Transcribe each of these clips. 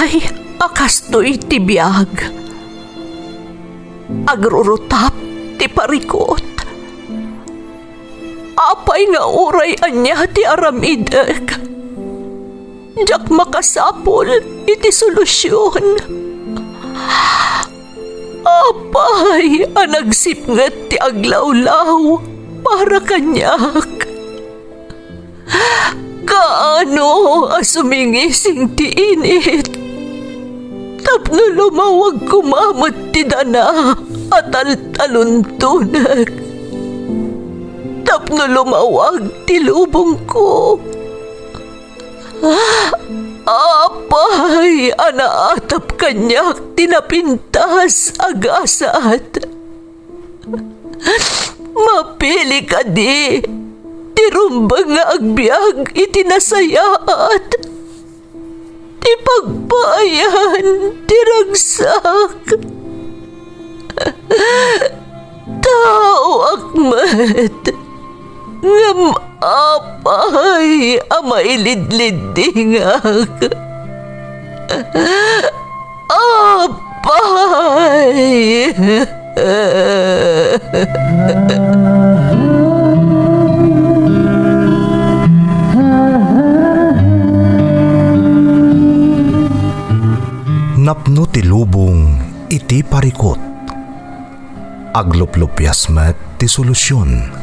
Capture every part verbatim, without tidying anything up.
Ay, a kastoy ti biag. Agrurutap ti parikut. Apay nga uray ania ti aramidek, diak makasapul iti solusion. Apay a nagsipnget ti aglawlaw para kaniak? Kaano a sumingising ti init tapno lumawag koma met ti dana a taltaluntonek, tapno lumawag ti lubongko? Apay a naatap kaniak ti napintas a gasat? Mapili kadi ti rumbeng nga agbiag iti nasayaat, ti pagpaayan ti ragsak? Taoak met, ngem apay a mailidliddingak? Apay! Napno ti lubong iti parikut. Agluplupias met ti solusion.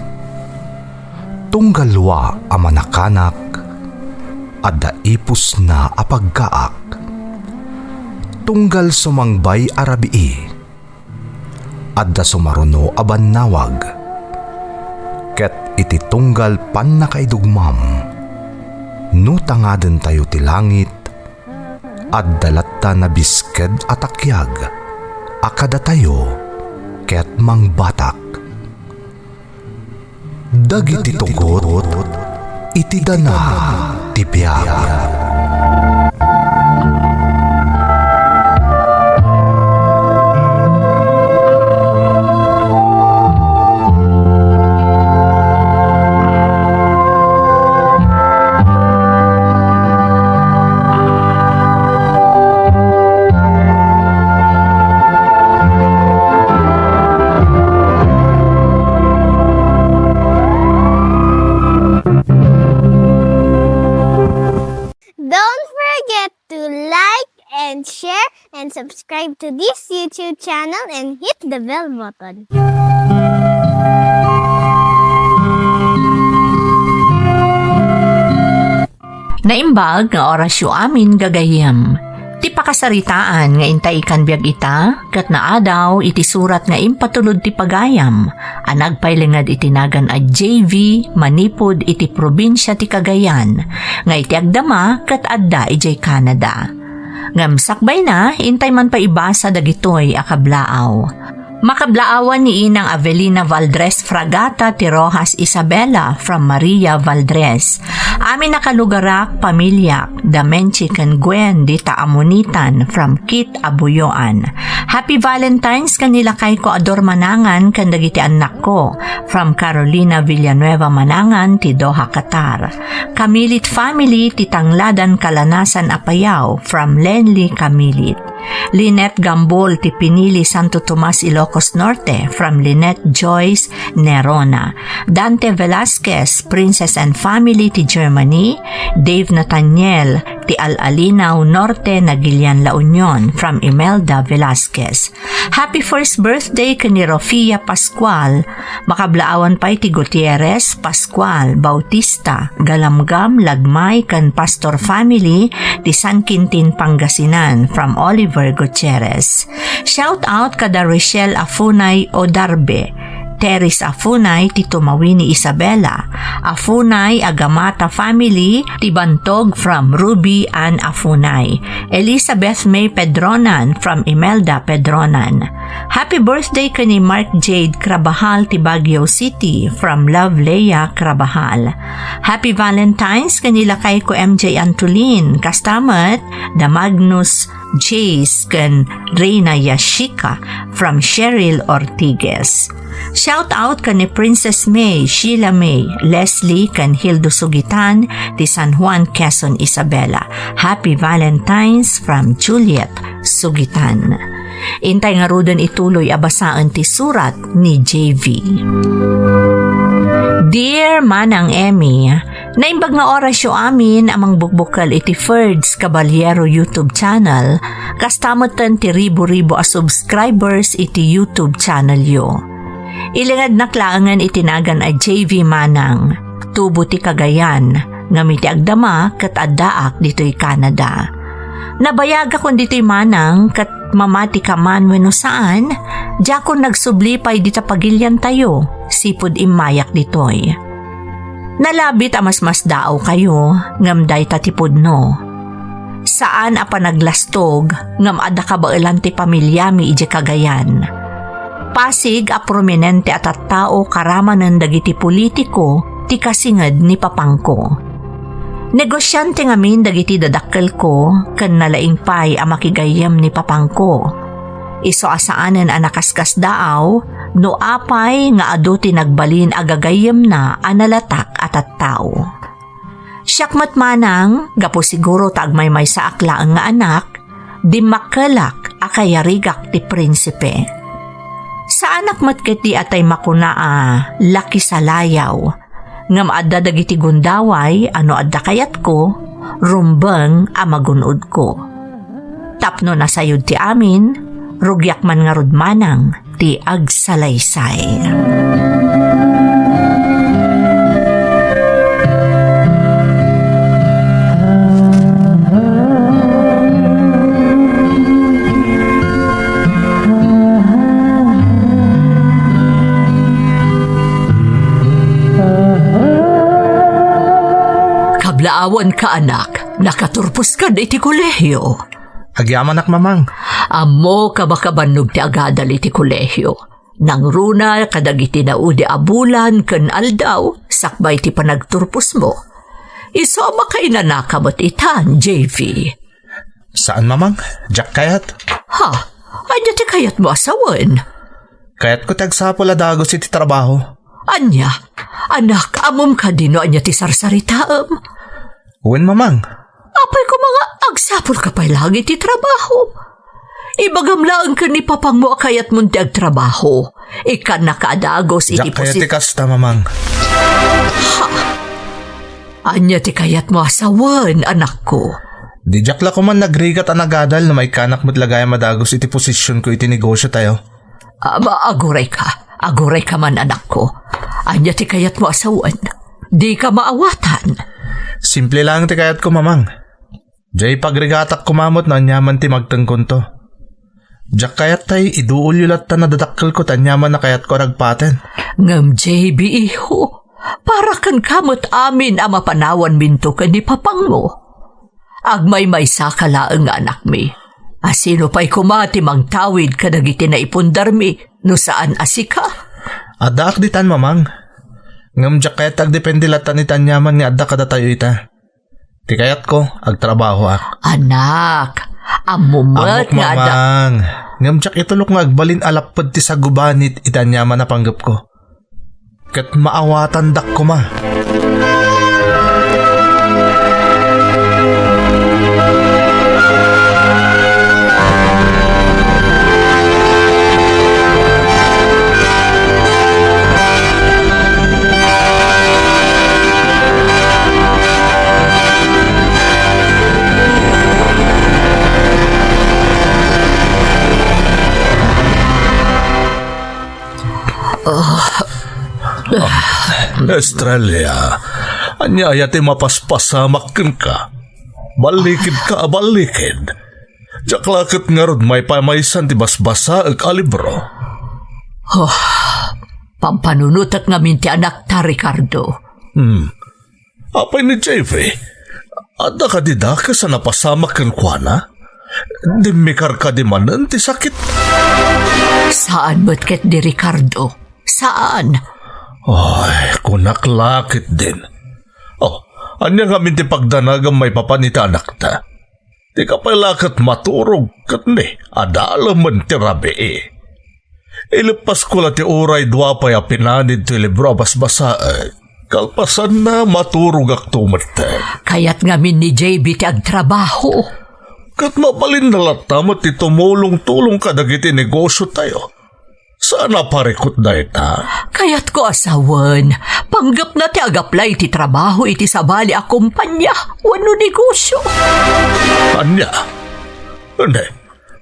Tunggal dua a manakanak, adda ipusna a pagkaak. Tunggal sumangbay a rabii, adda sumaruno a bannawag. Ket iti tunggal pannakaidugmam, no tangadentayo ti langit, adda latta nabisked a takiag a kadatayo ket mangbatak. Dagiti tugot iti dana ti biag. Don't forget to like and share and subscribe to this YouTube channel and hit the bell button. Naimbag nga orasyo amin, gagayyem. Ti pakasaritaan nga intay ikan biag ita, ket naadaw iti surat nga impatulod ti pagayam a nagpailinged iti nagan a J V manipud iti probinsia ti Cagayan, nga iti agdama ket adda idiay Canada. Ngem sakbayna, intay man pay ibasa dagitoy a kablaaw. Makablaawan ni Inang Avelina Valdres Fragata ti Rojas Isabela from Maria Valdres. Amin a kalugarak, pamiliak, da Menchi ken Gwen dita Amunitan from Kit Abuyoan. Happy Valentine's ken ni lakayko a Dor Manangan ken dagiti annakko from Carolina Villanueva Manangan ti Doha, Qatar. Kamilit family ti Tangladan Kalanasan a Payao from Lenly Kamilit. Lynette Gambol ti Pinili, Santo Tomas, Ilocos Norte from Lynette Joyce Nerona. Dante Velasquez, Princess and Family ti Germany. Dave Nathaniel ti Al-Alinao Norte, Naguilian, La Union from Imelda Velasquez. Happy first birthday ken ni Rofia Pascual. Makablaawan pay ti Gutierrez, Pascual, Bautista, Galamgam, Lagmay ken Pastor family ti San Quintin, Pangasinan from Oliver Gutierrez. Shout out kada Rochelle Afunay Odarbe, Teres Afunay ti Tumawi ni Isabela, Afunay Agamata family ti Bantog from Ruby Ann Afunay, Elizabeth May Pedronan from Imelda Pedronan, Happy birthday ken ni Mark Jade Carabajal ti Baguio City from Love Leia Carabajal. Happy Valentine's ken ni lakay ko M J Antolin, kasta met da Magnus Jace ken Reina Yashika from Cheryl Ortiguez. Shout out ken ni Princess May, Sheila May, Leslie ken Hildo Sugitan ti San Juan, Quezon, Isabela. Happy Valentine's from Juliet Sugitan. Intay ngaruden ituloy a basaen ti surat ni J V. Dear Manang Emmy, naimbag nga orasyo amin a mangbukbukel iti Ferds Caballero YouTube channel, kasta metten ti ribu-ribu a subscribers iti YouTube channelyo. Ilingednak laengen iti nagan a J V Manang, tubo ti Cagayan, ngem iti agdama ket addaak ditoy Canada. Nabayagakon ditoy Manang ket mamatika man wenno saan, diakon nagsubli pay dita pagiliantayo, sipud immayak ditoy. Nalabit a masmasdaawkayo, ngem dayta ti pudno. Saan a panaglastog, ngem adda kabaelan ti pamiliami idiay Cagayan. Pasig a prominente a tattao karamanen dagiti politiko ti kasinged ni papangko. Negosiante ngamin dagiti dadakkelko ken nalaing pay a makigayyem ni papangko. Isu a saanen a nakaskasdaaw no apay nga adu ti nagbalin a gagayyemna a nalatak a tattao. Siak met manang, gapu siguro ta agmaymaysaak laeng nga anak, dimmakkelak a kayarigak ti prinsipe. Saanak met ketdi a tay makuna a lakisalayaw, ngem adda dagiti gundaway a no adda kayatko, rumbeng a magun-odko. Tapno nasayod ti amin, rugiak man ngarud manang ti agsalaysay. Kablaawanka, anak, nakaturposka iti kolehio. Agyamanak, Mamang. Ammok a makabannog ti agadal iti kolehio. Nangruna kadagiti naudi a bulan ken aldaw sakbay ti panagturposmo. Isu a makainanaka met itan, J V. Saan, Mamang. Diak kayat. Ha? Ania ti kayatmo a sawen? Kayatko ti agsapul a dagus iti trabaho. Ania? Anak, ammom kadi no ania ti sarsaritaem? Wen, Mamang. Apay koma nga agsapulka pay laeng iti trabaho? Ibagam laeng ken ni papangmo a kayatmon ti agtrabaho. Ikkannaka a dagus iti Diak kayat ti posi- kasta, Mamang. Ha? Ania ti kayatmo a sawen, anakko? Diak la koman nagrigat a nagadal no maikkanak met la gayam a dagus iti posisionko iti negosiotayo. Ama, agurayka. Agurayka man, anakko. Ania ti kayatmo a sawen? Dika maawatan. Simple laeng ti kayatko, Mamang. Diay pagrigatak koma met no aniaman ti magtengkonto. Diak kayat tay iduolyo latta a dadakkelko ti aniaman a kayatko a nagpaten. Ngem, J B, iho, para kenka met amin a mapanawanminto ken ni papangmo. Agmaymaysaka laeng nga anakmi. A sino pay koma ti mangtawid kadagiti naipundarmi no saan a sika? Addaak ditan, Mamang. Ngem diak kayat ti agdepende latta iti aniaman nga adda kadatayo ita. Ti kayatko, agtrabahoak. Anak, ammom met Ammok, nga adda Mamang. Ngem diak itulok nga agbalin a lapped ti sagubanit iti aniaman a panggepko. Ket maawatandak koma. Estrella, ania aya ti mapaspasamak kenka? Ballikidka a ballikid. Diak la ket ngarud maipamaysan ti basbasaek a libro. Oh, pampanunotek ngamin ti anakta, Ricardo. Hmm. Apay ni J V? Adda kadi dakes a napasamak kenkuana? Dimmikar kadi manen ti sakit? Saan met ket di, Ricardo. Saan. Ay, kunak la ketdin. Oh, ania ngamin ti pagdanagam maipapan iti anakta? Dika pay la ket maturog ket ni, adalemen ti rabii. Ileppasko la ti uray dua pay a pinanid ti libro a basbasaek. Kalpasanna, maturogakto met. Kayat ngamin ni J B ti agtrabaho. Ket mabalinna latta met ti tumulong-tulong kadagiti negosiotayo. Saan a parikut dayta? Kayatko a sawen, panggepna ti ag-apply iti trabaho iti sabali a kompania wenno negosio. Ania? Indi,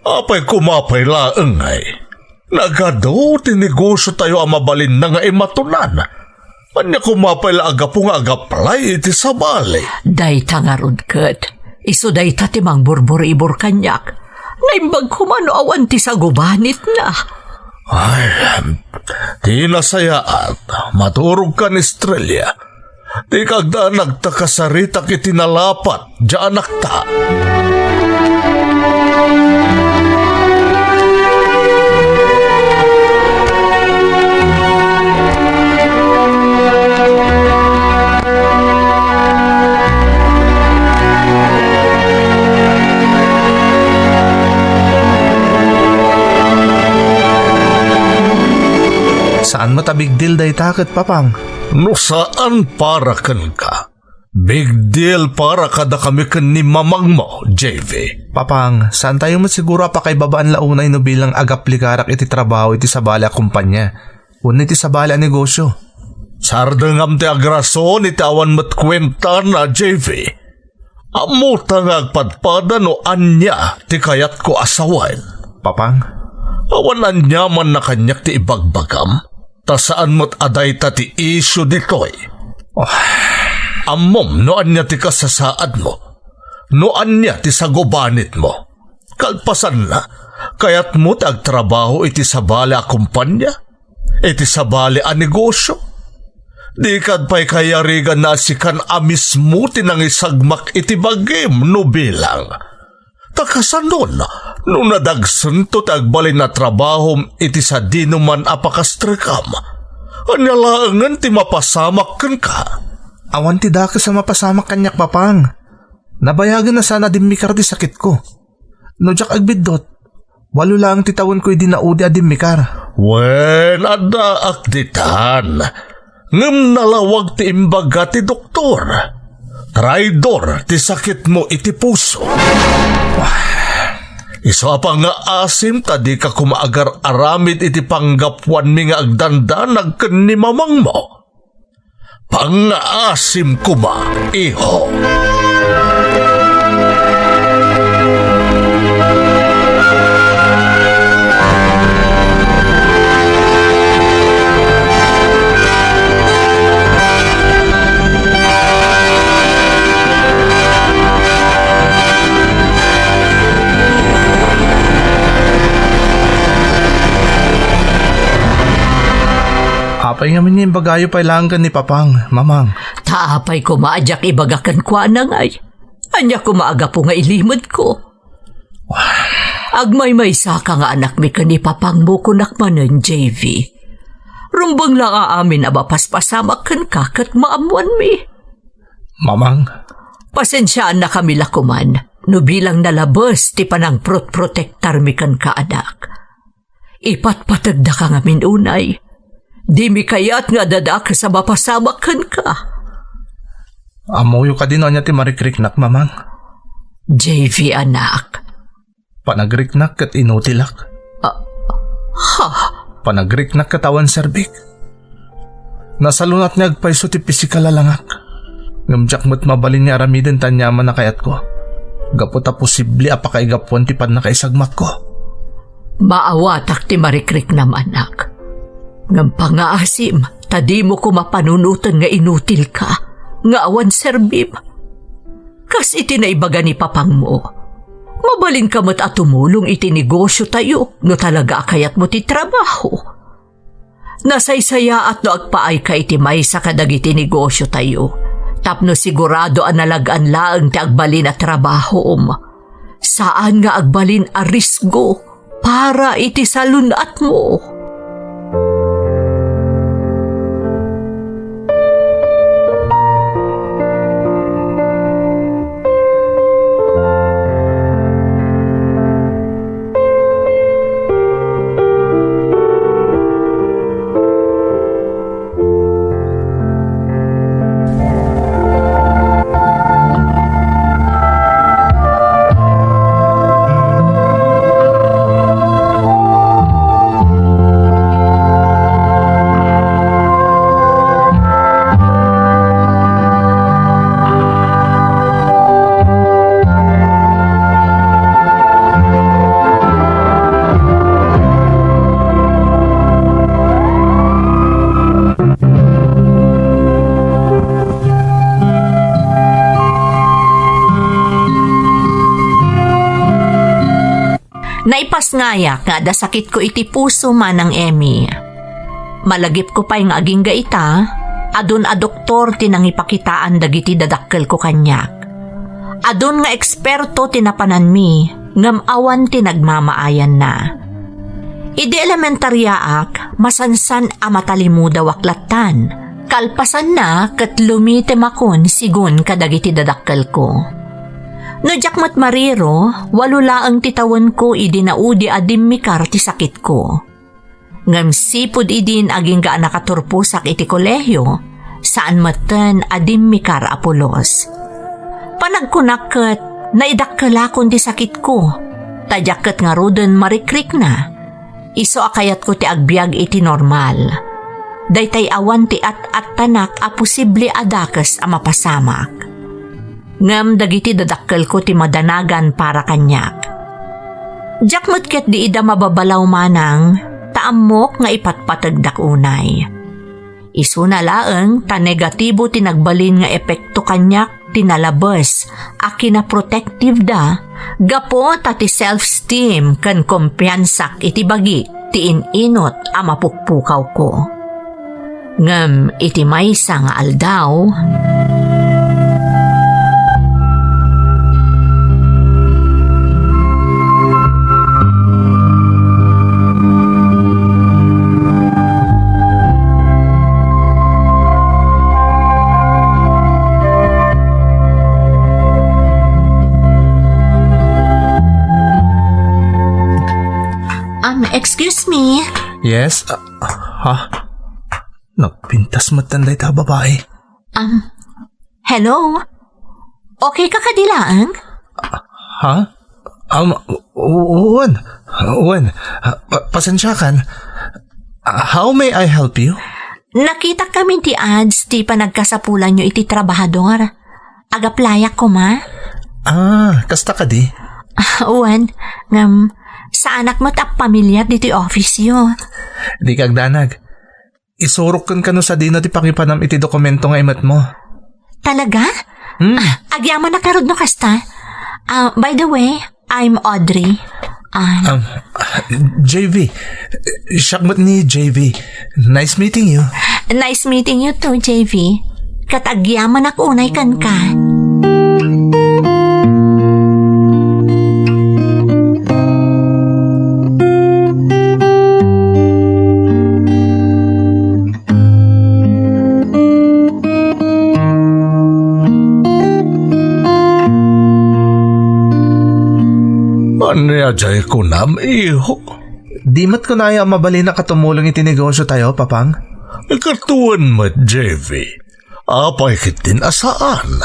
apay koma pay laeng ngay? Nagadu ti negosiotayo a mabalinna nga imatunan. Ania koma pay la a gapu nga ag-apply iti sabali? Dayta ngarud ket, isu dayta ti mangburburibor kaniak. Naimbag koma no awan ti sagubanitna. Ay, ti nasayaat, maturogkan, Estrella. Dika agdanag ta kasaritak iti nalapat, diay anakta. Saan met a big deal dayta ket, Papang? No saan para kenka, big deal para kadakami ken ni mamangmo, J V. Papang, saantayo met siguro a pakaibabaan la unay no bilang ag-aplikarak iti trabaho iti sabali a kompania wenno iti sabali a negosio. Sardengam ti agrason iti awan met kuentana, J V. Ammota nga agpadpada no ania ti kayatko a sawen. Papang? Awan aniamanna kaniak ti ibagbagam, ta saan met a dayta ti isyu ditoy. Oh. Ammom no ania ti kasasaadmo, no ania ti sagubanitmo. Kalpasanna, kayatmo ti agtrabaho iti sabali a kompania? Iti sabali a negosio? Dikad pay kayariganna a sikan a mismo ti nangisagmak iti bagim no bilang. Ta kasanon, no nadagsento ti agbalin a trabahom iti sadinoman a pakastrekam, ania laengen ti mapasamak kenka? Awan ti dakes a mapasamak kaniak, Papang. Nabayagen a saan a dimmikar ti sakitko. No diak agbiddut, walo laeng ti tawenko idi naudi a dimmikar. Wen, addaak ditan. Ngem nalawag ti imbaga ti doktor. Traidor ti sakitmo iti puso. Isu a pangngaasim ta dika koma agar-aramid iti panggapuanmi nga agdandanag ken ni mamangmo. Pangngaasim koma, iho. Apay ngamin nga imbagayo pay laeng ken ni Papang, Mamang? Ta apay koma a diak ibaga kenkuana ngay? Ania koma a gapu nga ilimedko? Agmaymaysaka nga anakmi ken ni Papangmo, kunak manen, J V. Rumbeng la nga amin a mapaspasamak kenka ket maammoanmi. Mamang. Pasensiaannakami la koman no bilang nalabes ti panangprotprotektarmi kenka, anak. Ipatpategdaka ngamin unay. Dimi kayat nga adda dakes a mapasamak kenka. Ammoyo kadi no ania ti marikriknak, Mamang? J V, anak. Panagriknak ket inutilak. Ah, ha? Panagriknak ket awan serbik. Nasalunat nga agpayso ti pisikal a langak. Ngem diak met mabalin nga aramiden ti aniaman a kayatko. Gapu ta posible a pakaigapuan ti pannakaisagmakko. Maawatak ti marikriknam, anak. Ngem pangngaasim, ta dimo koma panunoten nga inutilka, nga awan serbim. Kas iti naibaga ni Papangmo, mabalinka met a tumulong iti negosiotayo no talaga a kayatmo ti trabaho. Nasaysayaat no agpaayka iti maysa kadagiti negosiotayo, tapno sigurado a nalag-an laeng ti agbalin a trabahoom. Saan nga agbalin a risgo para iti salun-atmo. Naipasngayak nga adda sakitko iti puso, Manang Emmy. Malagipko pay nga agingga ita, adun a doktor ti nangipakitaan dagiti dadakkelko kaniak. Adun nga eksperto ti napananmi, ngem awan ti nagmamaayanna. Idi elementariaak, masansan a matalimudawak lattan. Kalpasanna, ket lumitemakon sigun kadagiti dadakkelko. No diak met mariro, walo laeng ti tawenko idi naudi a dimmikar ti sakitko. Ngem sipud idin agingga a nakaturposak iti kolehio, saan metten a dimmikar a pulos. Panagkunak ket, naidakkelakon ti sakitko, ta diak ket ngaruden marikrikna. Isu a kayatko ti agbiag iti normal. Daytay awan ti at-attanak a posible a dakes a mapasamak. Ngem dagiti dadakkelko ti madanagan para kaniak. Diak met ketdi ida mababalaw manang, ta ammok nga ipatpategdak unay. Isuna laeng ta negatibo ti nagbalin nga epekto kaniak ti nalabes a kinaprotective da gapu ta ti self-esteem ken kumpiansak iti bagi ti in-inot a mapukpukawko. Ngem iti maysa nga aldaw, Um, excuse me. Yes? Ah, ha? Nagpintas met tan dayta a babae. Um, hello? Okay ka kadi laeng? Ha? Um, u-, u-, wen. Wen. Ah, pa-, pasensiakan. Ah, how may I help you? Nakitak kami ti ads ti panagkasapulanyo iti trabahador. Agaplayak koma? Ah, kasta kadi? Ah, wen, ngem, saanak met a pamilyar ditoy office yo. Di ka agdanag. Isurok kenka no sadino ti pakipanam iti dokumento nga imetmo. Talaga? Hmm. Ah, agyamanak ngarud no kasta. Ah, by the way, I'm Audrey. Ah, Um, J V. Siak met ni J V. Nice meeting you. Nice meeting you too, J V. Ket agyamanak unay kenka. Ania jay kunam, iho? Di met kunam a mabalin a tumulong iti negosyo tayo, Papang? Ikatuan met, J V. Apay ketdin a saan?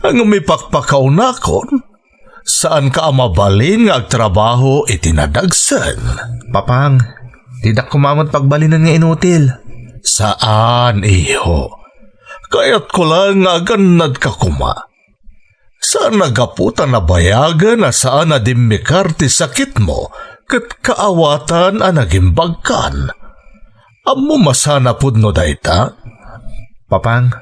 Ngem ipakpakawnakon, saanka a mabalin nga agtrabaho iti nadagsen. Papang, diak koma met pagbalinen nga inutil. Saan, iho. Kayatko laeng nga agannadka koma. Saan a gapu ta nabayagen a saan a dimmikar ti sakitmo ket kaawatan a nagimbagkan. Ammom a saan a pudno dayta? Papang,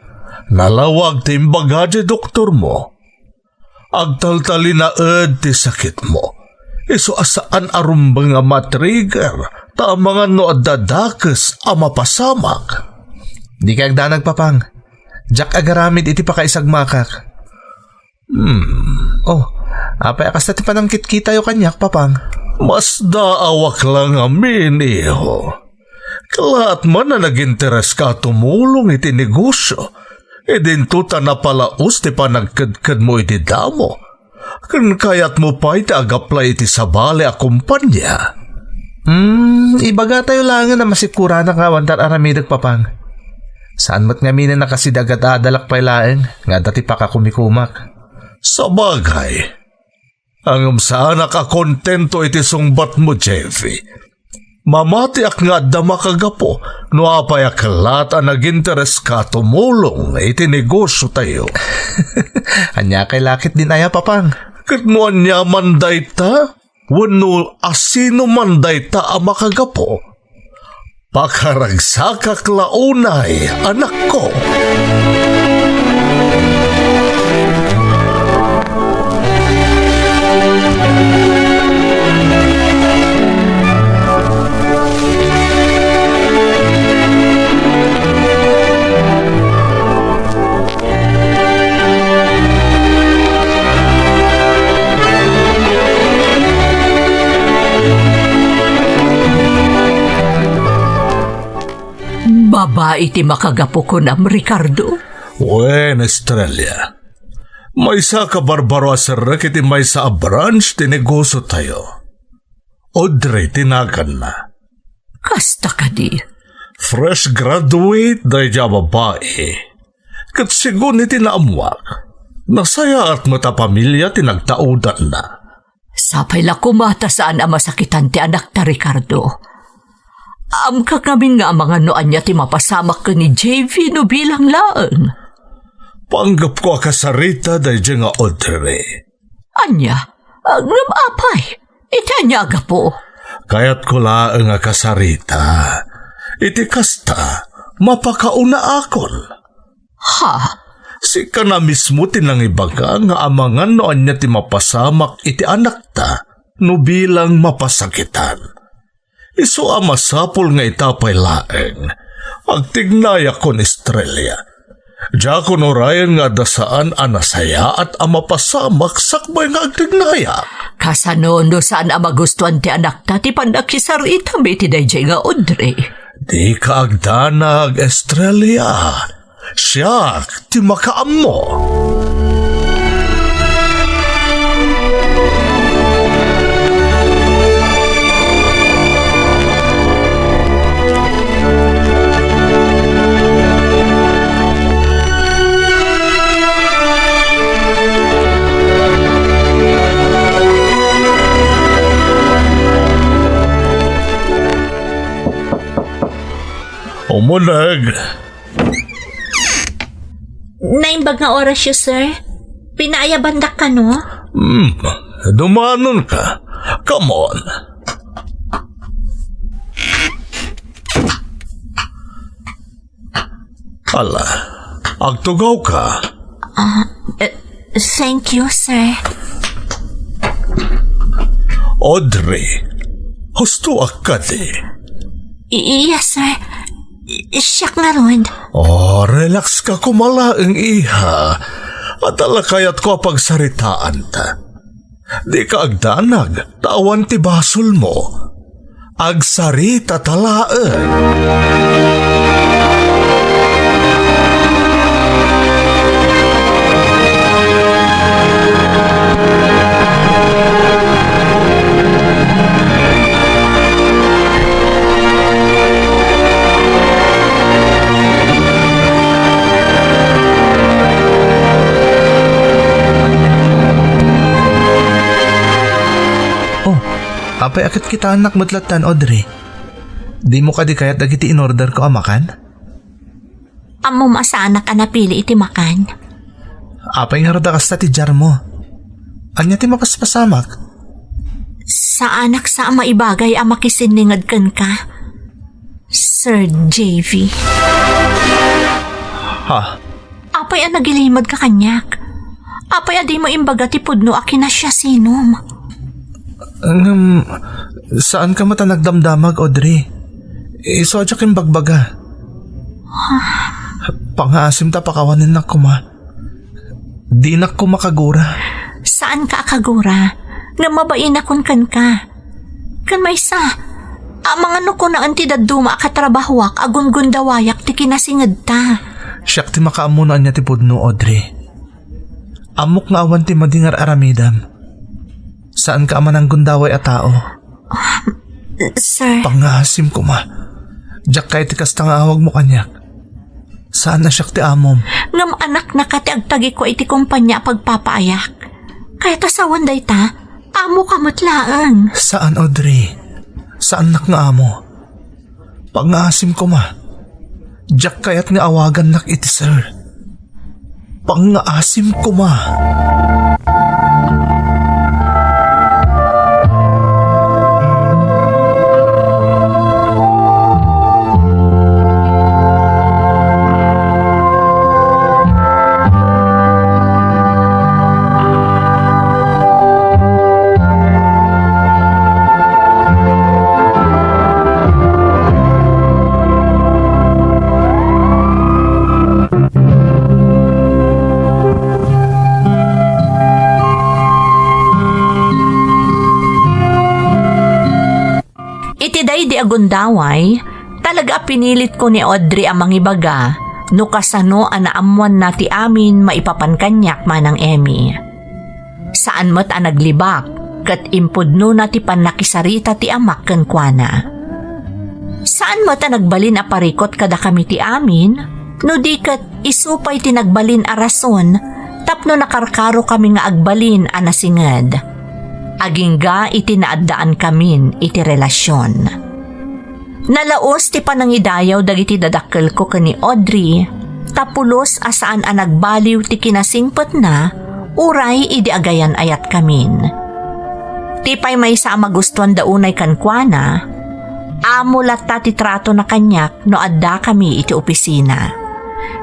nalawag ti imbaga ti doktormo. Agtaltalinaed ti sakitmo. Isu a saan a rumbeng a matrigger ta amangan no adda dakes a mapasamak. Di ka agdanag, Papang. Diak agaramid iti pakaisagmakak. Hmm. Oh, apay a kasta ti panangkitkitayo kaniak, Papang? Masdaawak la ngamin, iho. Kalaat man a nagintereska a tumulong iti negosio, idinto ta napalaos ti panagkedkedmo iti damo, ken kayatmo pay ti agaplay iti sabali a kompania. Hmm, ibagatayo laengen a masikuranak nga awan tar-aramidek, Papang. Saan met ngamin a nakasidi a gad-adalak pay laeng nga adda ti pakakumikumak. Sabagay, ngem saanak a kontento iti sungbatmo, J V. Mamatiak nga adda makagapu no apay a kalaat a nagintereska a tumulong iti negosiotayo. Ania kay la ketdin aya, Papang? Ket no aniaman dayta, wenno asinoman dayta a makagapu, pakaragsakak la unay, anakko. Babai ti makagapu kunam, Ricardo? Wen, Estrella. Maysa a kabarbaro a serrek iti maysa a branch ti negosiotayo. Audrey ti naganna. Kasta kadi? Fresh graduate daydiay a babai. Ket segun iti naammuak, nasayaat met a pamilia ti nagtaudanna. Sapay la koma ta saan a masakitan ti anakta, Ricardo. Ammok ngamin nga amangan no ania ti mapasamak ken ni J V no bilang laeng. Panggepko a kasarita daydiay nga Audrey. Ania? Ngem apay? Iti ania a gapu? Kayatko laeng a kasarita. Iti kasta, mapakauna akon. Ha? Sika na mismo ti nangibaga nga amangan no ania ti mapasamak iti anakta no bilang mapasakitan. Isu a masapul nga ita pay laeng, agtignayakon, Estrella. Diakon urayen nga adda saan a nasayaat a mapasamak sakbay nga agtignayak. Kasano no saan a magustuan ti anakta ti pannakisaritam iti daydiay nga Audrey? Dika agdanag, Estrella. Siak ti makaammo. Umuneg. Naimbag nga orasyo, sir. Pinaayabandak kano? Hmm, dumanonka. Come on. Ala, agtugawka. Ah, eh, thank you, sir. Audrey, hustoak kadi? I-, iya, sir. I-, siak ngarud. Oh, relax ka koma laeng, iha. Adda la kayatko a pagsaritaanta. Dika agdanag, ta awan ti basolmo. Agsarita ta laeng. Oh, apay a ket kitaennak met lattan, Audrey? Dimo kadi kayat dagiti inorderko a makan? Ammom a saanak a napili iti makan. Apay ngarud a kasta ti diarmo? Ania ti mapaspasamak? Saanak sa a maibagay a makisinninged kenka, Sir J V. Ha? Apay a nagilimadka kaniak? Apay a dimo imbaga ti pudno a kinasiasinom? Ngem, saanka met a nagdamdamag, Audrey. Isu a diak imbagbaga. Pangaasim ta pakawanennak koma. Dinak koma kagura. Saanka a kagura, ngem mabainakon kenka. Ken maysa, amangan no kunaen ti dadduma a katrabahoak a gungundawayak ti kinasingedta. Siak ti makaammo no ania ti pudno, Audrey. Ammok nga awan ti madi nga ar-aramidem. Saanka a mananggundaway a tao. Sir. Pangngaasim koma. Diak kayat ti kasta nga awagmo kaniak. Saan a siak ti amom. Ngem anaknaka ti agtagikua iti kompania a pagpapaayak. Kayat a sawen dayta, amoka met laeng. Saan, Audrey. Saannak nga amo. Pangngaasim koma. Diak kayat nga awagannak iti sir. Pangngaasim koma. Iti daydi a gundaway, talaga a pinilitko ni Audrey a mangibaga no kasano a naammoanna ti amin maipapan kaniak, Manang Emmy. Saan met a naglibak ket impudnona ti pannakisarita ti amak kenkuana. Saan met a nagbalin a parikut kadakami ti amin, no di ket isu pay ti nagbalin a rason tapno nakarkarokami nga agbalin a nasinged, agingga iti naaddaankamin iti relasion. Nalaus ti panangidayaw dagiti dadakkelko ken ni Audrey, ta pulos a saan a nagbaliw ti kinasingpetna uray idi agayan-ayatkamin. Ti pay maysa a magustuanda unay kenkuana, amo latta ti tratona kaniak no addakami iti opisina.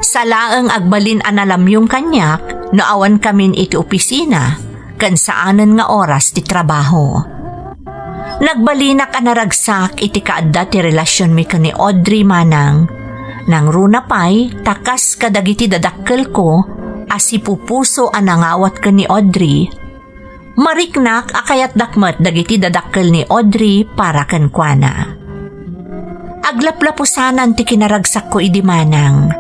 Sa laeng agbalin a nalamyong kaniak no awankamin iti opisina ken saanen nga oras ti trabaho. Nagbalinak a naragsak iti kaadda ti relasionmi ken ni Audrey, Manang. Nangruna pay ta kas kadagiti dadakkelko a sipupuso a nangawat ken ni Audrey, mariknak a kayatdak met dagiti dadakkel ni Audrey para kenkuana. Aglaplapusanan ti kinaragsakko idi, Manang.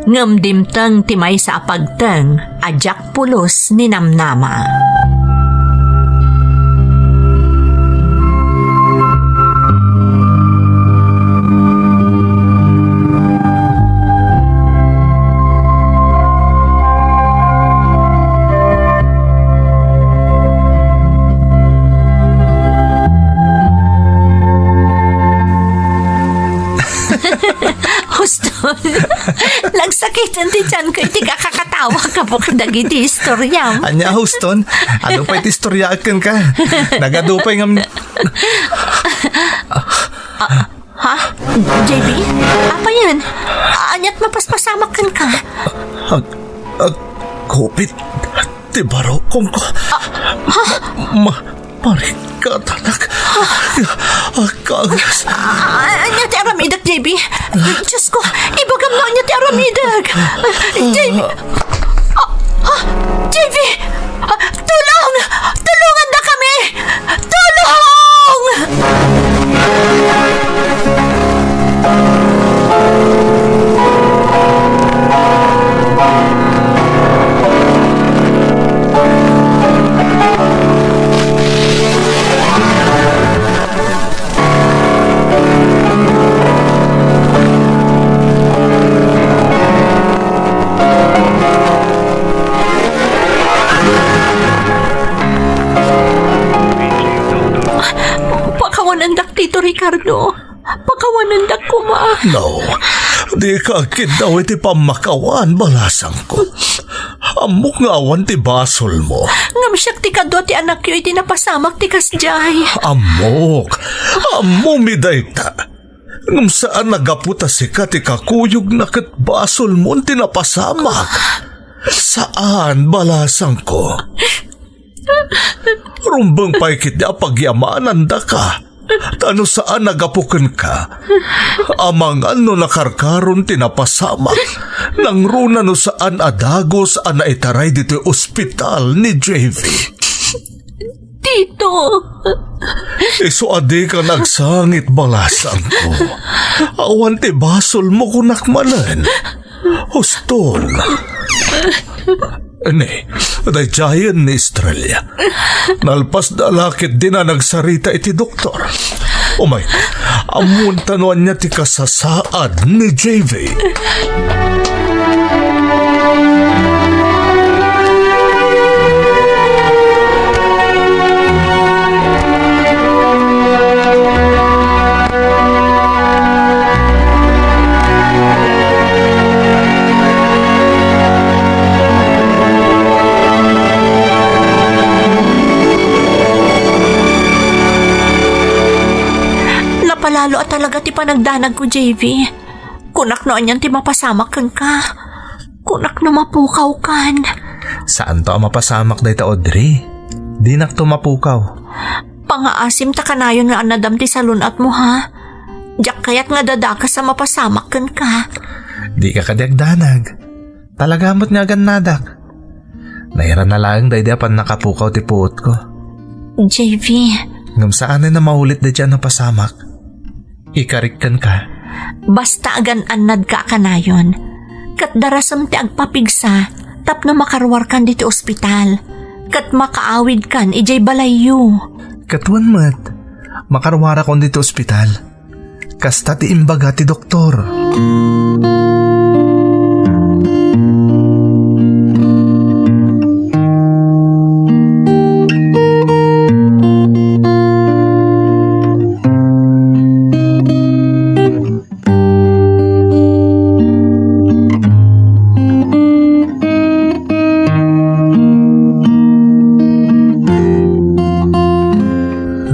Ngem dimteng ti maysa a pagteng a diak pulos ninamnama. Huston, nagsakiten ti tiyanko iti kakakatawa gapu kadagiti istoriam. Ania, Huston? Adu pay ti istoriaek kenka? Nagadu pay ngem... Ha? J B? Apayen? Aniat mapaspasamak kenka? Ag-, agkupit ti barukongko. Ah, ha? Ma-, marikatanak. Agkagas. Ah, ania ti aramidek, J B? Diyos ko, ibagam no ania ti aramidek. J B. Ah, ah, J B. Ah, tulong! Tulongandakami! Tulong! Pakawanendak dito, Ricardo. Pakawanendak koma. No, dika agkiddaw iti pammakawan, balasangko. Ammok nga awan ti basolmo. Ngem siak ti kadua ti anakyo iti napasamak ti kasdiay. Ammok. Ammomi dayta. Ngem saan a gapu ta sika ti kakuyogna ket basolmon ti napasamak. Saan, balasangko. Rumbeng pay ketdi a pagyamanandaka. Ta no saan a gapu kenka, amangan no nakarkaron ti napasamak, nangruna no saan a dagus a naitaray ditoy ospital ni J V. Ti Tito. Isu a dika nagsangit, balasangko. Awan ti basolmo, kunak manen. Huston. Ni, daydiayen ni Estrella. Nalpasda la ket dina nagsarita iti doktor. Oh my God. Ammoanta no ania ti kasasaad ni J V. Napalalo a talaga ti panagdanagko, J V. Kunak no anian ti mapasamak kenka. Kunak no mapukawkan. Saanto a mapasamak dayta, Audrey. Dinakto mapukaw. Pangaasim ta kanayon nga annadam ti salun-atmo, ha? Diak kayat nga dadakas a mapasamak kenka. Dika kadi agdanag. Talaga met nga agannadak. Nairana laeng daydi a pannakapukaw ti puotko. J V. Ngem saanen a maulit daydi a napasamak. Ikarik kenka. Basta agan-annadka a kanayon. Ket darasem ti agpapigsa tapno makaruarkan ditoy ospital. Ket makaawidkan idiay balayyo. Ket wen met, makaruarakon ditoy ospital. Kasta ti imbaga ti doktor.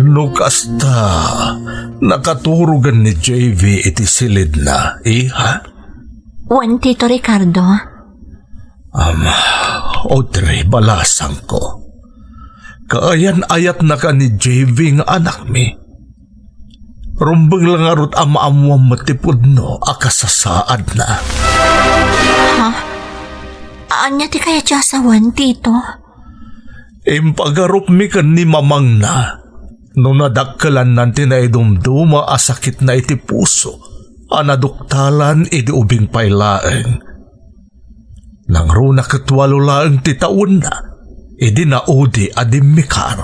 No kasta, nakaturogen ni J V iti silidna, iha? Wen, Tito Ricardo. Am, Audrey, balasangko. Kaayan-ayatnaka ni J V nga anakmi. Rumbeng la ngarud a maammuam met ti pudno a kasasaadna. Ha? Ania ti kayat ti a sawen, Tito? Impagarupmi ken ni mamangna no nadakkelannan ti naidumduma a sakitna iti puso a naduktalan idi ubing pay laeng. Nangruna ket walo laeng ti tawenna idi naudi a dimmikar.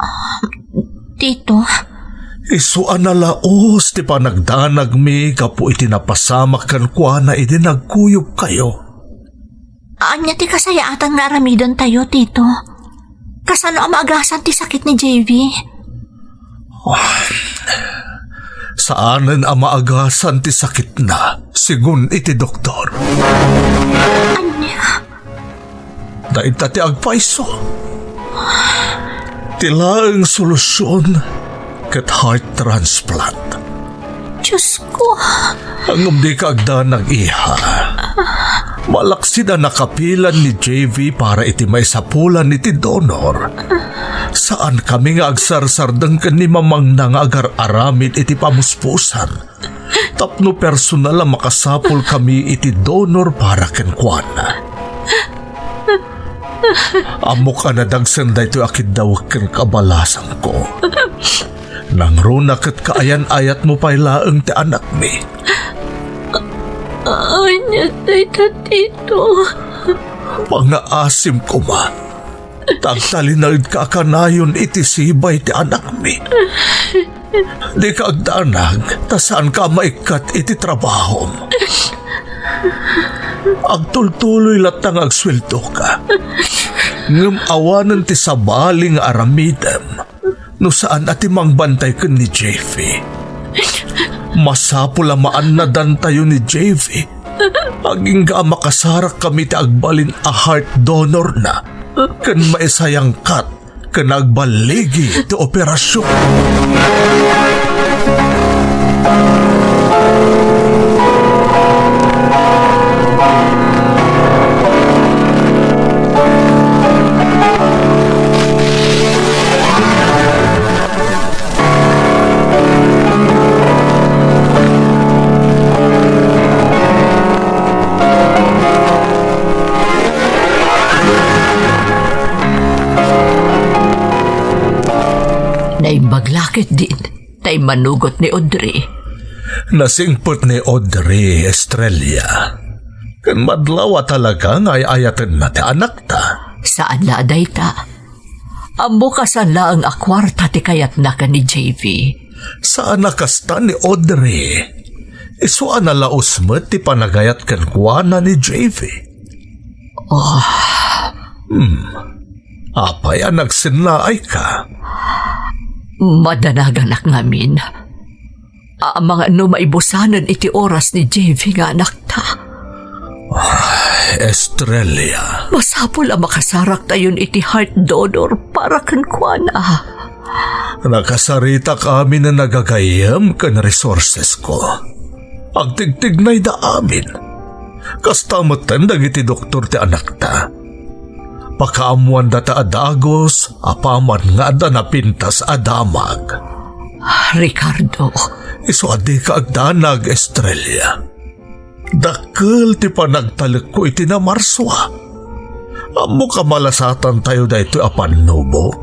Ah, Tito. Isu a nalaus ti panagdanagmi gapu iti napasamak kenkuana idi nagkuyogkayo. Ania ti kasayaatan nga aramidentayo, Tito? Kasano a maagasan ti sakit ni J V? Ah, saanen a maagasan ti sakitna, sigun iti doktor. Ania? Dayta ti agpayso. Ti laeng solusion ket heart transplant. Diosko. Ngem dika agdanag, iha. Malaksid a nakapilan ni J V para iti maisapulan iti donor. Saankami nga agsarsardeng ken ni mamangna nga agar-aramid iti pamuspusan tapno personal a makasapulkami iti donor para kenkuana. Ammok a nadagsen daytoy a kiddawek kenka, balasangko. Nangruna ket kaayan-ayatmo pay laeng ti anakmi. Ania dayta, Tito? Pangaasim koma. Ta agtalinaedka a kanayon iti sibay ti anakmi. Dika agdanag, ta saanka a maikkat iti trabahom. Agtultuloy latta nga agsueldoka. Ngem awanen ti sabali nga aramidem no saan a ti mangbantay ken ni J V. Masapul a maannadantayo ni J V. Agingga a makasarakkami ti agbalin a heart donorna ken maisayangkat ken agballigi ti operasion. Naimbag la ketdin ta immanugot ni Audrey. Nasingpet ni Audrey, Estrella. Ken madlaw a talaga nga ay-ayatenna ti anakta. Saan la a dayta. Ammok a saan laeng a kuarta ti kayatna ken ni J V. Saan a kasta ni Audrey. Isu a nalaus met ti panagayat kenkuana ni J V. Oh. Hmm. Apay a nagsinnaayka? Madanaganak ngamin. Amangan no maibusanen iti oras ni J V nga anakta. Estrella. Masapul a makasaraktayon iti heart donor para kenkuana. Nakasaritak amin a nagagayyem ken resources ko. Agtigtignayda amin. Kasta metten dagiti doktor ti anakta. Pakaammoandata a dagus apaman nga adda napintas a damag. Ricardo. Isu a dika agdanag, Estrella. Dakkel ti panagtalekko iti namarsua. Ammok a malasatantayo daytoy a pannubok.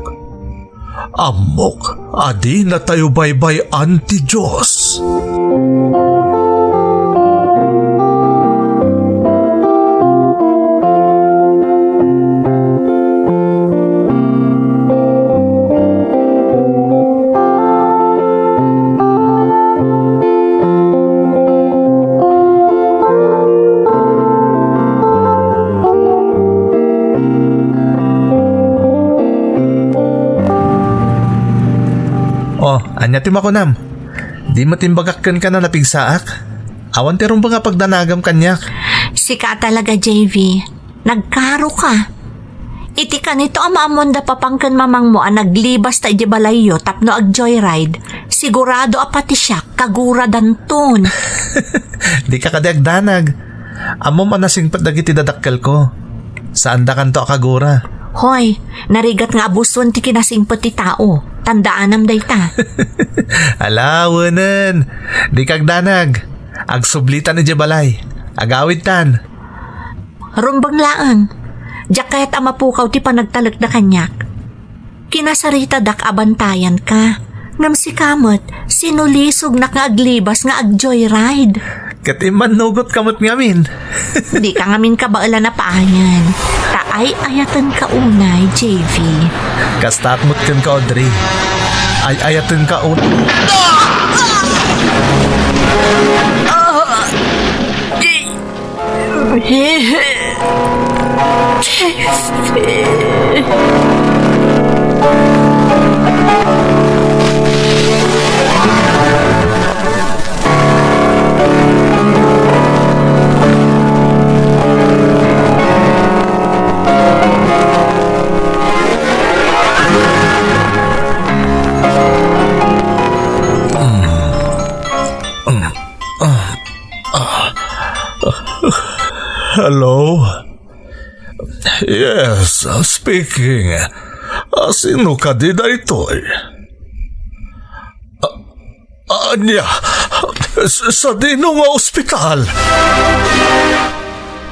Ammok a dinatayo baybay-an ti Dios. Oh, ania ti makunam? Di met imbagak kenka a napigsaak? Awan ti rumbeng a pagdanagam kaniak. Sika talaga, J V. Nagkaroka. Iti kanito a maammoanda papan ken mamangmo a naglibasta idiay balayyo tapno ag-joyride, sigurado a pati siak kaguradanton. Dika kadi agdanag. Ammom a nasingpet dagiti dadakkelko. Saandakanto a kagura. Hoy, narigat nga abuson ti kinasingpet ti tao. Tandaanam dayta. Ala, wenen. Dika agdanag. Agsublitan idiay balay. Agawidtan. Rumbeng laeng. Diak kayat a mapukaw ti panagtalekda kaniak. Kinasaritadak a bantayanka. Ngem sika met, sinulisognak nga aglibas nga ag-joyride. Ket immannugotka met ngamin. Dika ngamin kabaelan a paayen. Ta ay-ayatenka unay, J V. Kastaak met kenka, Audrey. Ay-ayatenka un- Hello? Yes, speaking. Ah, sino kadi daytoy? Ah, ania? S-, sadino nga ospital?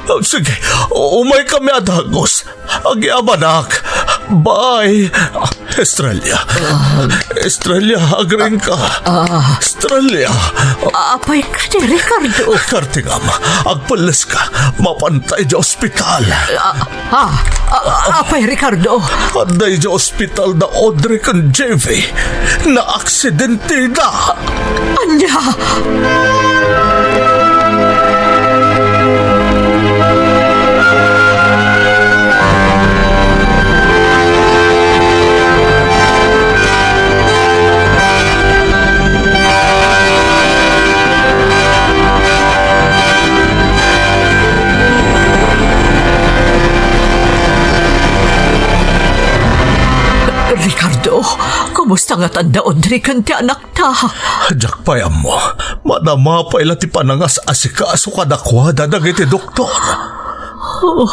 Ah, sige, u-, umay kami a dagus. Agyamanak. Bye. Estrella. Estrella, agriingka. Ah. Estrella. Apay kadi, Ricardo? Kartingam, agpelleska. Mapanta idiay ospital. Ah, ah, ah, apay, Ricardo? Adda idiay ospital da Audrey ken J V. Naaksidenteda. Ania? Ricardo, kumusta ngata da Audrey ken ti anakta? Diak pay ammo. Madama pay la ti panangas-asikaso kadakuada dagiti doktor. Oh.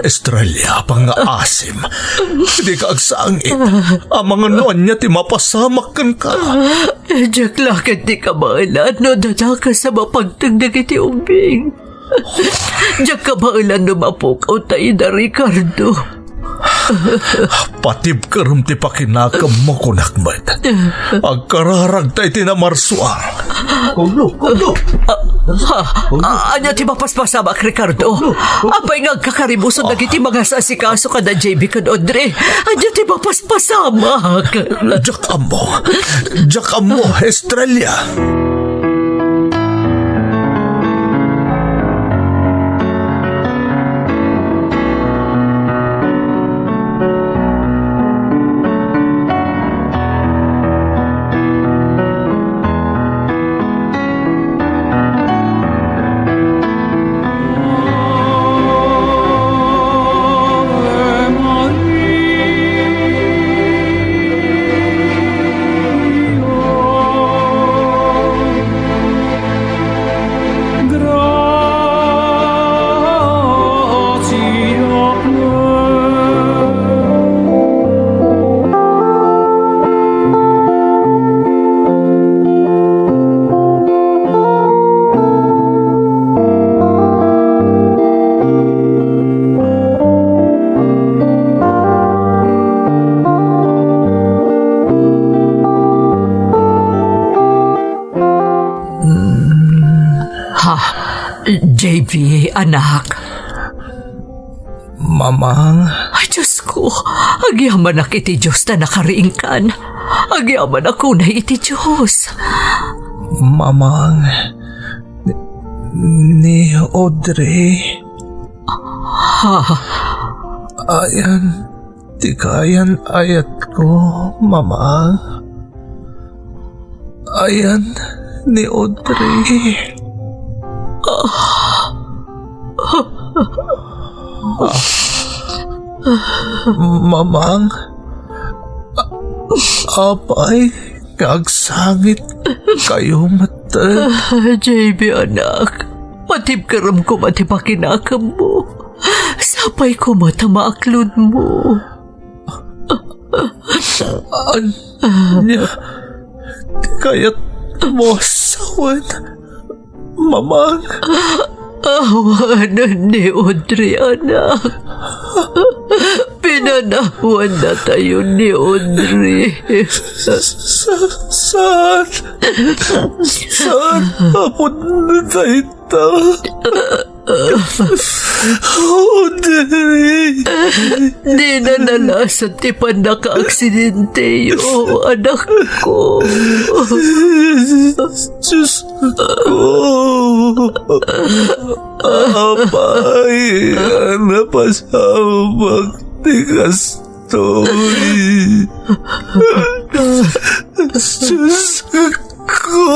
Estrella, pangngaasim. Dika agsangit. Amangan no ania ti mapasamak kenka. Diak la ketdi kabaelan no dadakes a mapagteng dagiti ubbing. Diak kabaelan no mapukawta ida, Ricardo. Patibkerem ti pakinakemmo, kunak met. Agkararagta iti namarsuang. Kuno, kuno. Ha? A-, ania ti mapaspasamak, Ricardo? Apay nga agkakaribuso dagiti mangasasikaso kada J B ken Audrey? Ania ti mapaspasamak? Diak ammo. Diak ammo, Estrella. Ha? J V, anak. Mamang. Ay, Diyos ko, agyamanak iti Dios ta nakariingkan. Agyamanak unay iti Dios. Mamang, ni, ni Audrey. Ha? Ayan ti kayan-ayatko, Mamang. Ayan ni Audrey. Mamang, a-, apay nga agsangit kayo met? Ah, J B, anak, patibkerem koma ti pakinakemmo. Sapay koma ta maaklodmo. Ania ti kayatmo a sawen, Mamang? Awanen ni Audrey, anak. Pinanawannatayo ni Audrey. Sa-, saan? Saan, Apo, dayta? Audrey! Dina nalasat ti pannakaaksidenteo, anakko. Diyos ko! Apay a napasamak ti kas- Toy. Diyos ko.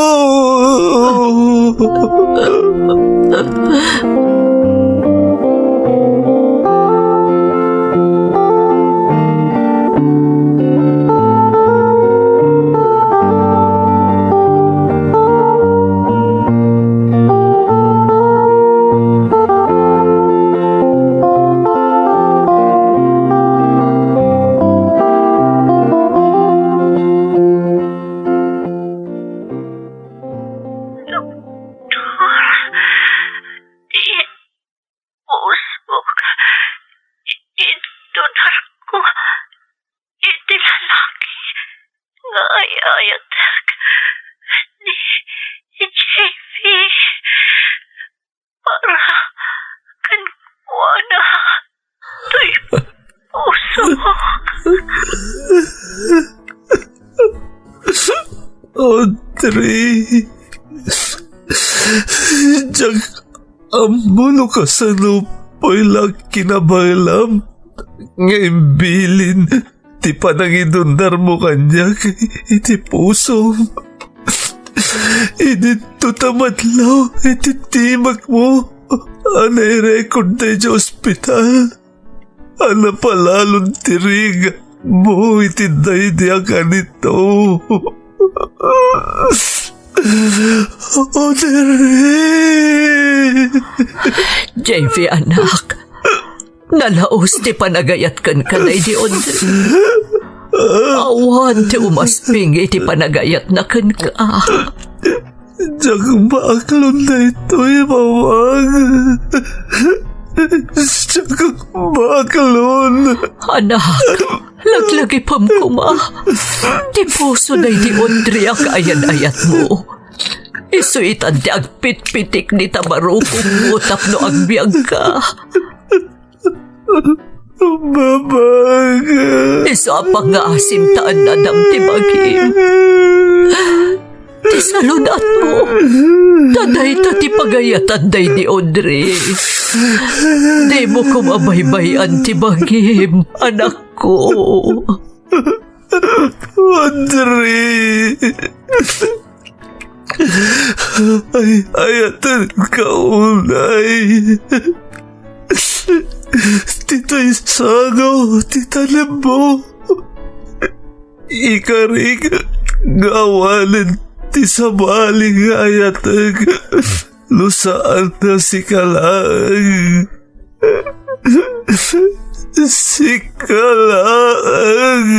Doktor, ti pusok, idonarko iti lalaki nga ay-ayatek ni J V para kenkuana. Toy pusok. Audrey, diak ammo no kasano pay la kinabaelam nga imbilin ti panangidonarmo kaniak iti pusom. Idinto ta madlaw iti timekmo a nairecord daydi ospital a napalalon ti rigatmo iti daydi a kanito. Audrey! J V, anak, nalaus ti panagayat kenka daydi Audrey. Awan ti umasping iti panagayatna kenka. Diak maaklon daytoy, Mamang. Diak baklon. Anak, laglagipem koma. Ti puso daydi Audrey a kaayan-ayatmo. Isu itan ti agpitpitik dita barukongmo tapno agbiagka. Babaga. Isu a pangngaasim ta annadam ti bagim. Ti salun-atmo. Ta dayta ti pagayatan daydi Audrey. Dimo koma baybay-an ti bagim, anakko. Audrey. Ay, ayatenka unay. Ditoy sango ti tanemmo. Ikarik nga awanen ti sabali nga ayatek no saan nga sika laeng. Sika laeng.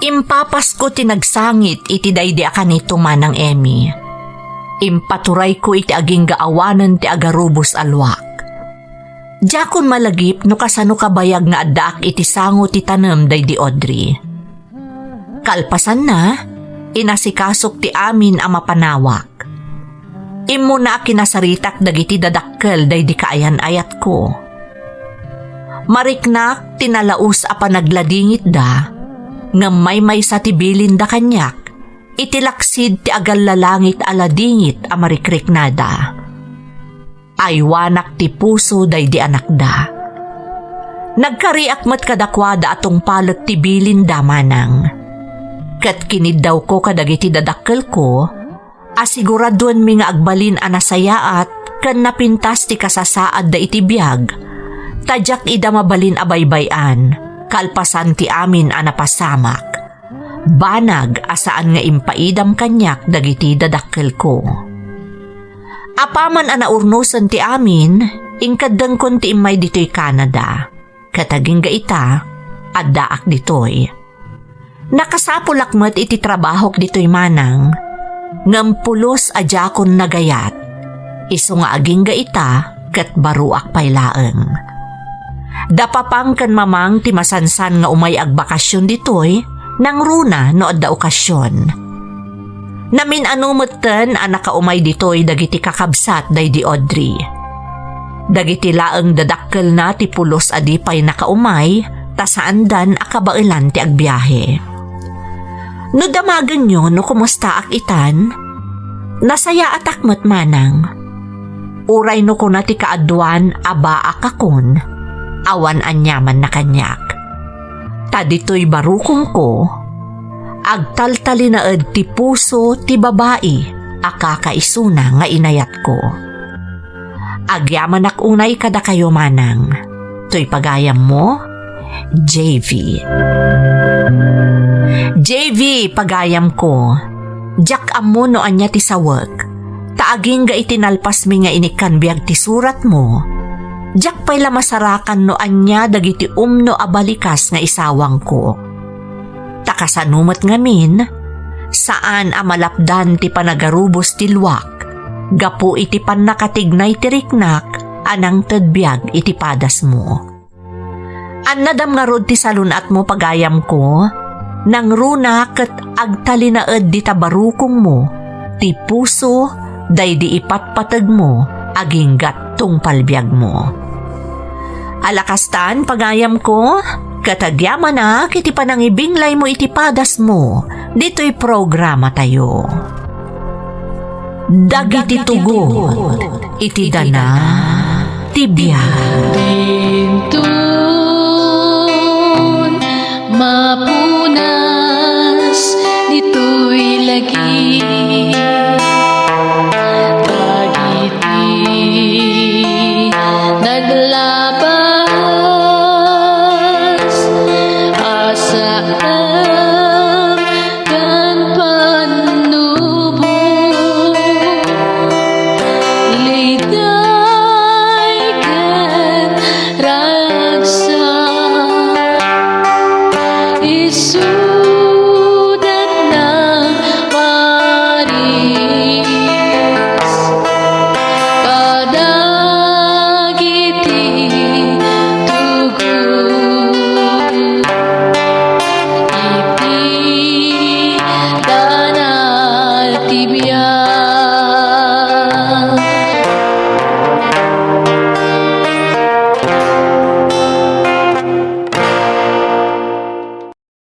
Impapasko ti nagsangit iti daydi a kanito, Manang Emmy. Impaturayko iti agingga awanen ti agarubos a luak. Diakon malagip no kasano kabayag nga addaak iti sango ti tanem daydi Audrey. Kalpasanna, inasikasok ti amin a mapanawak. Immuna a kinasaritak dagiti dadakkel daydi kaayan-ayatko. Mariknak ti nalaus a panagladingitda, ngem maymaysa ti bilinda kaniak iti laksid ti agallalangit a ladingit a marikriknada. Aywanak ti puso daydi anakda. Nagkariak met kadakuada a tungpalek ti bilinda, Manang. Ket kiniddawko kadagiti dadakkelko a siguraduenmi nga agbalin a nasayaat ken napintas ti kasasaadda iti biag, ta diak ida mabalin a baybay-an kalpasan ti amin a napasamak. Banag a saan nga impaidam kaniak dagiti dadakkelko. Apaman a naurnosen ti amin, inkeddengkon ti immay ditoy Canada. Ket agingga ita, addaak ditoy. Nakasapulak met iti trabahok ditoy, Manang, ngem pulos a diakon nagayat. Isu nga agingga ita, ket baruak pay laeng. Da Papang ken Mamang ti masansan nga umay agbakasyon ditoy, nangruna no adda okasyon. Namin-ano metten a nakaumay ditoy dagiti kakabsat daydi Audrey. Dagiti laeng dadakkelna ti pulos a di pay nakaumay, ta saandan a kabaelan ti agbiahe. No damagenyo no kumustaak itan, nasayaatak met, Manang. Uray no kuna ti kaaduan a baakakon, awan aniamanna kaniak. Ta ditoy barukongko, agtaltalinaed ti puso ti babai a kakaisuna nga inayatko. Agyamanak unay kadakayo, Manang. Toy pagayammo, J V. J V, pagayamko, diak ammo no ania ti sawek, ta agingga iti nalpasmi nga inikkan biag ti suratmo, diak pay la masarakan no ania dagiti umno a balikas nga isawangko. Ta kasano met ngamin, saan a malapdan ti panagarubos ti luak gapu iti pannakatignay ti riknak a nangted biag iti padasmo. Annadam ngarud ti salun-atmo, pagayamko, nangruna ket agtalinaed dita barukongmo ti puso daydi ipatpategmo aginggat tungpal biagmo. Ala kastan, pagayamko, ket agyamanak iti panangibinglaymo iti padasmo ditoy programatayo. Dagiti tugot iti dana ti biag. Dintun mapunas ditoy lagi. Dagiti naglabas a saan